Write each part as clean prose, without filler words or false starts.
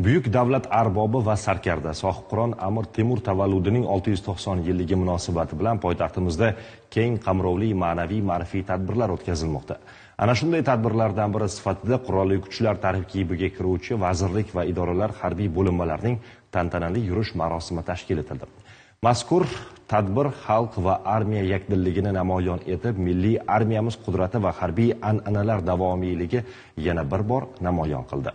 Buyuk davlat arbobi va sarkarda Sohibqiron Amir Temur tavalludining 690 yilligi munosabati bilan poytaxtimizda keng qamrovli ma'naviy ma'rifiy tadbirlar o'tkazilmoqda. Ana shunday tadbirlardan biri sifatida Qurolli Kuchlar tarkibiga kiruvchi vazirlik va idoralar harbiy bo'linmalarining tantanali yurish marosimi tashkil etildi. Mazkur tadbir xalq va armiya yakdilligini namoyon etib, milliy armiyamiz qudrati va harbiy an'analar davomiyligi yana bir bor namoyon qildi.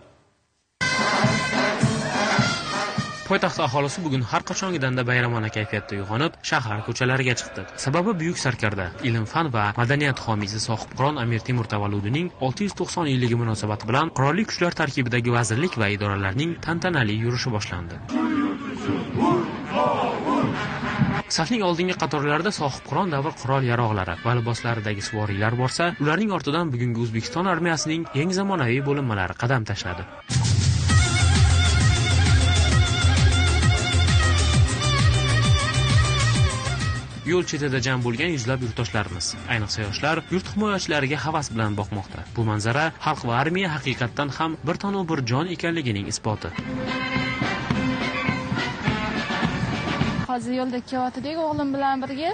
Poytaxt aholisi bugun har qachongidanda bayramona kayfiyatda uyg'onib, shahar ko'chalariga chiqdi. Sababi buyuk sarkarda, ilm-fan va madaniyat homiysi Sohibqiron Amir Temur tavalludining 690 yilligi munosabati bilan Qurolli Kuchlar tarkibidagi vazirlik va idoralarning tantanali yurishi boshlandi. Safning oldingi qatorlarida Sohibqiron davr qurol-yarog'lari va liboslaridagi suvoriylar borsa, ularning ortidan bugungi O'zbekiston armiyasining yangi zamonaviy bo'linmalari qadam tashladi. Yo'l chetida jam bo'lgan yuzlab yurtdoshlarimiz, ayniqsa yoshlar, yurt himoyachilariga havas bilan boqmoqda. Bu manzara xalq va armiya haqiqatdan ham bir tanu bir jon ekanligining isboti. Hozir yo'lda kelayotgandik o'g'lim bilan birga,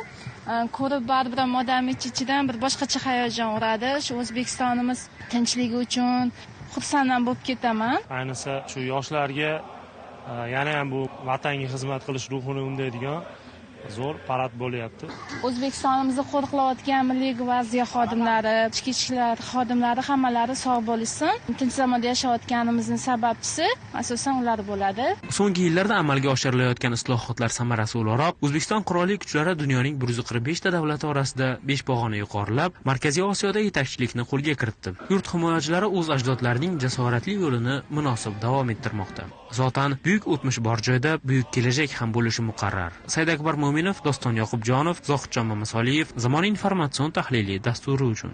ko'rib baribir ham odam ichidan bir boshqacha hayajon uradi. Shu O'zbekistonimiz tinchligi uchun xursand ham bo'lib ketaman. Ayniqsa shu yoshlarga yana ham bu vatanga xizmat qilish ruhini undaydigan zo'r parad bo'lyapti. O'zbekistonimizni qo'riqlayotgan Milliy gvardiya xodimlari, ichki ishlar xodimlari hammalari sog' bo'lishsin. Tinch zamonda yashayotganimizning sababchisi asosan ular bo'ladi. So'nggi yillarda amalga oshirilayotgan islohotlar samarasi o'laroq O'zbekiston Qurolli Kuchlari dunyoning 145 ta davlati orasida 5 pog'ona yuqorilab, Markaziy Osiyoda yetakchilikni qo'lga kiritdi. Yurt himoyachilari o'z ajdodlarining jasoratli yo'lini munosib davom ettirmoqda. Zotan buyuk o'tmish bor joyda buyuk kelajak ham bo'lishi muqarrar. Saidakbar Mo'minov, Doston Yoqubjonov, Zohidjon Mamasoliyev, Zamon informatsion tahliliy dasturi uchun.